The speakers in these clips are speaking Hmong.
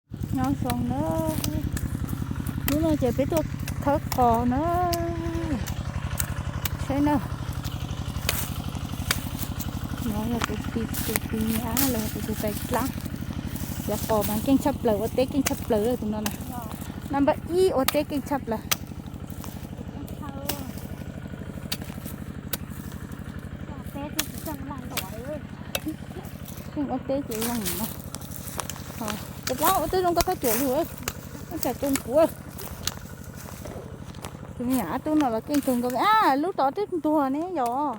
Nyob zoo na, hnub no ces peb tuaj khawb qos na, saib na. No yog tus pi, tus pi nyab los yog tus tais dlaab. Cov qos mas keej tshaj plaws, ua teb keej tshaj plaws tus no na. Number ib ua teb keej tshaj plaws. Keej ua teb ces zoo no. Tais dlaab ua teb zoo nkauj thaj cuam li, ua cas zoo kuv. Tus me nyuam ab tub no los keej tug nkaus, lub tod twb ntuag ne yom.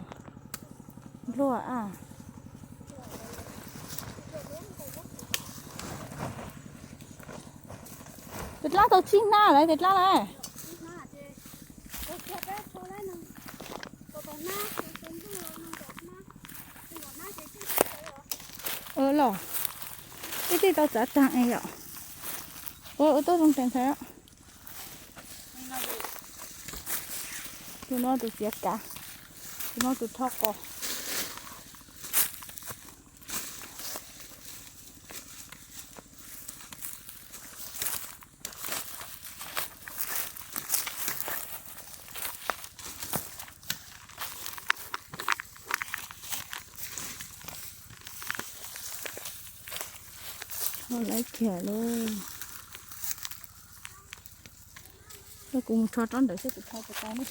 Npluag a. Tais dlaab tau tsib hnab lawm, tais dlaab lawm. Los, ib teg tau txav taag yom. Ua tau zoo tes ntxhais. Tus no tus txiav kav, tus no tus rho qos. Lawv khiav lauj. Kuv mus rho rau ntawd xwb, kuv rho tsis tau ne.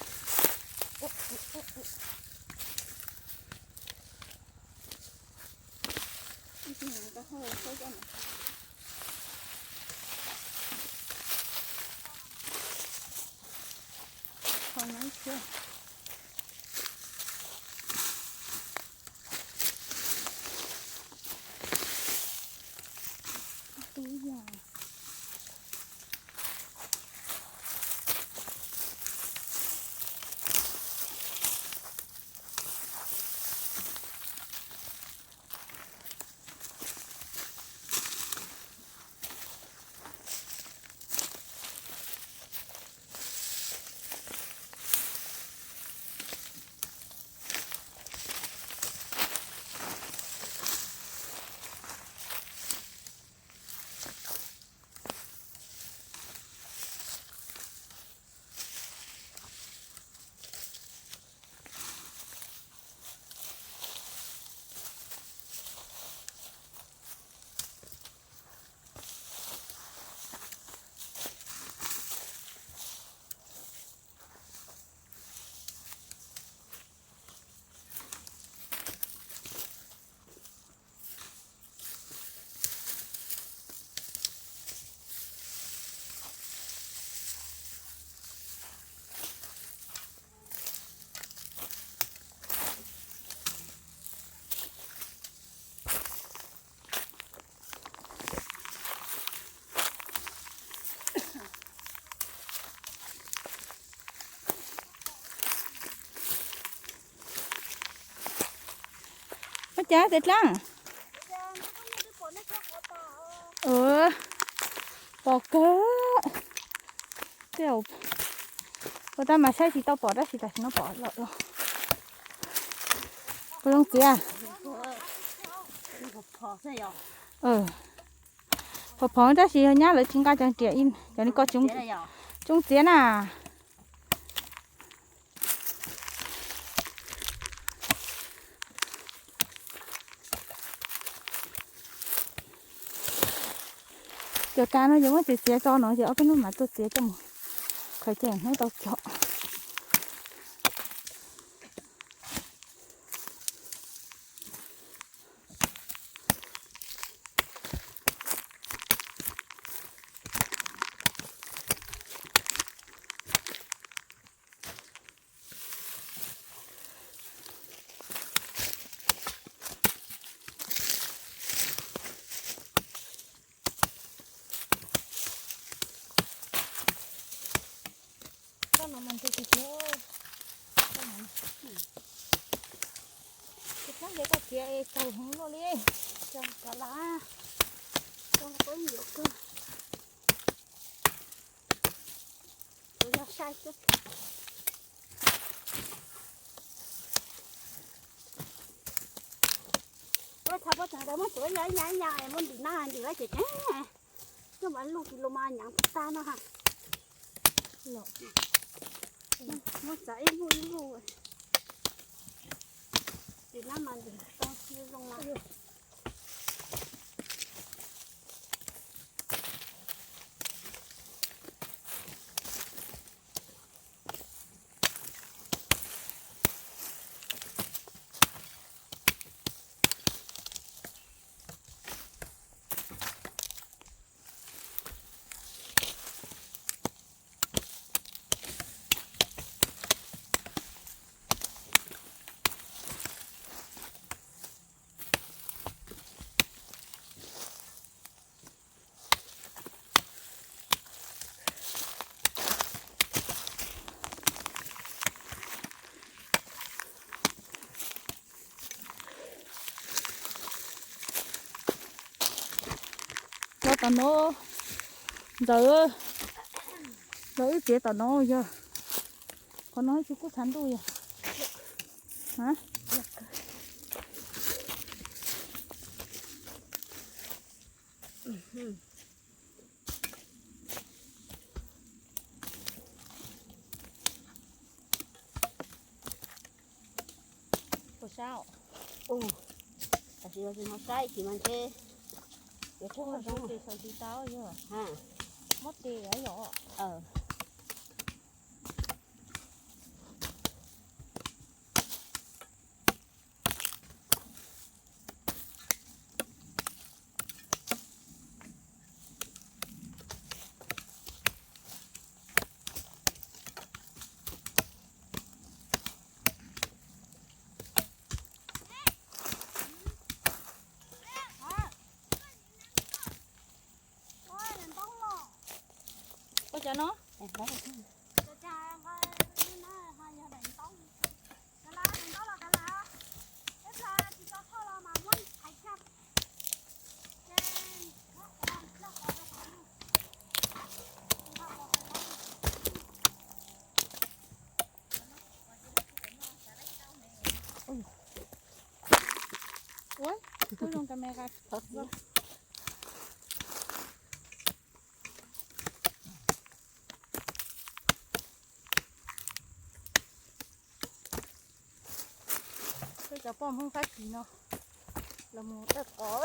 Ua cas tes dlaab? Pom kawg. Tej zaum ua tab mas saib tsis tau pom tab sis tam sim no pom lawm los. Puas zoo txiav? Phom phom tab sis yog nyab lawv tsis nqa cov riam, cov ni ko tsis zoo txiav na. Cov kav no ces muab txiav txiav tso no ces ob peb hnub mam tuaj txiav coj mus khaws ces hnub tau cog. Koj no mas ntug tiag tiag. Koj no, tus hlab ntiav koj txiav es tsaug hwv luaj li. Tsaug tsav las, tsaug pab yuav kawg. Kuv yog sai xwb. Ua txhav poj txhav ntawd muab tsuav ya ya ya muab ntim na ntim lawm ces ceev. Coj Lub kis lus mas nyav tag no ha. Muab txav ib vuj ib vuj. Tis nab mas ntim tau zoo na. Cov tom no, Ntxawm, los wb tsev tom no yog, qhov no tsis kub txhav ntuj yog. Puas sab? Tam sim no tsis hnov sab ib chim mas ntshe yuav tshuab qhov zoo. Tsis tau yog, muab tes yom. Ua cas no? Ua, kuv zoo camera. Peb cov poj Hmoob Fab Kis no los mus tawj qos.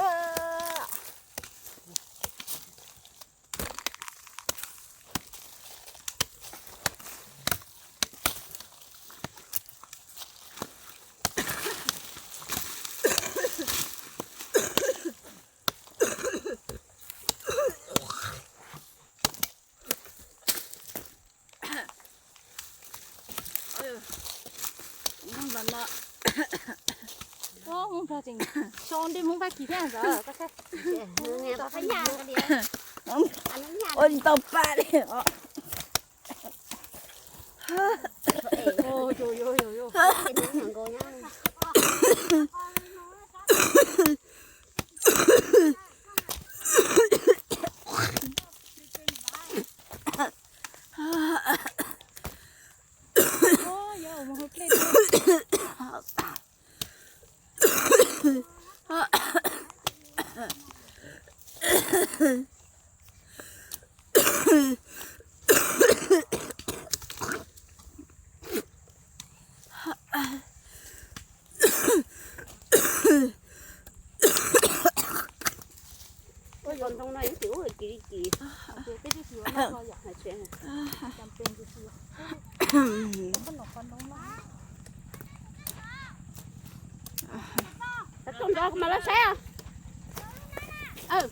Mus nrog tseem so nti Hmoob Fab Kis thiab ntawd. Ua tsis tau pam li os. Ua zog ntoo no yeej tsis ub li kis. Tau nrov mas los saib os.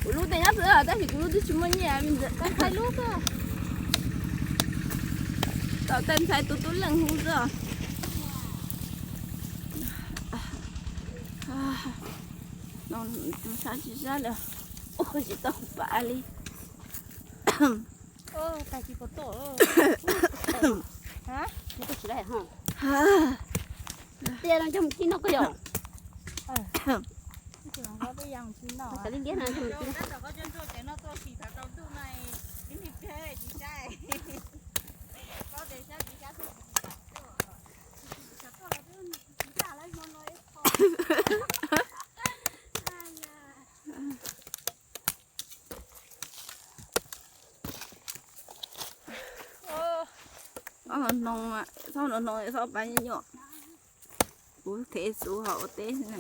Kuv lub tej nyob xwb tab sis kuv lub twb tsis muaj nyiaj me ntxhais. Tau tej ntxhais tus tub leej hu xwb. Sab tsis sab li. Ua tsis tau pam li. Tias no coj mus ci noj koj yom. Li liab no coj mus ci noj. Txhob hnoos, txhob hnoos, txhob pab nyuam. Kuv thev xuv hauv ua teb na.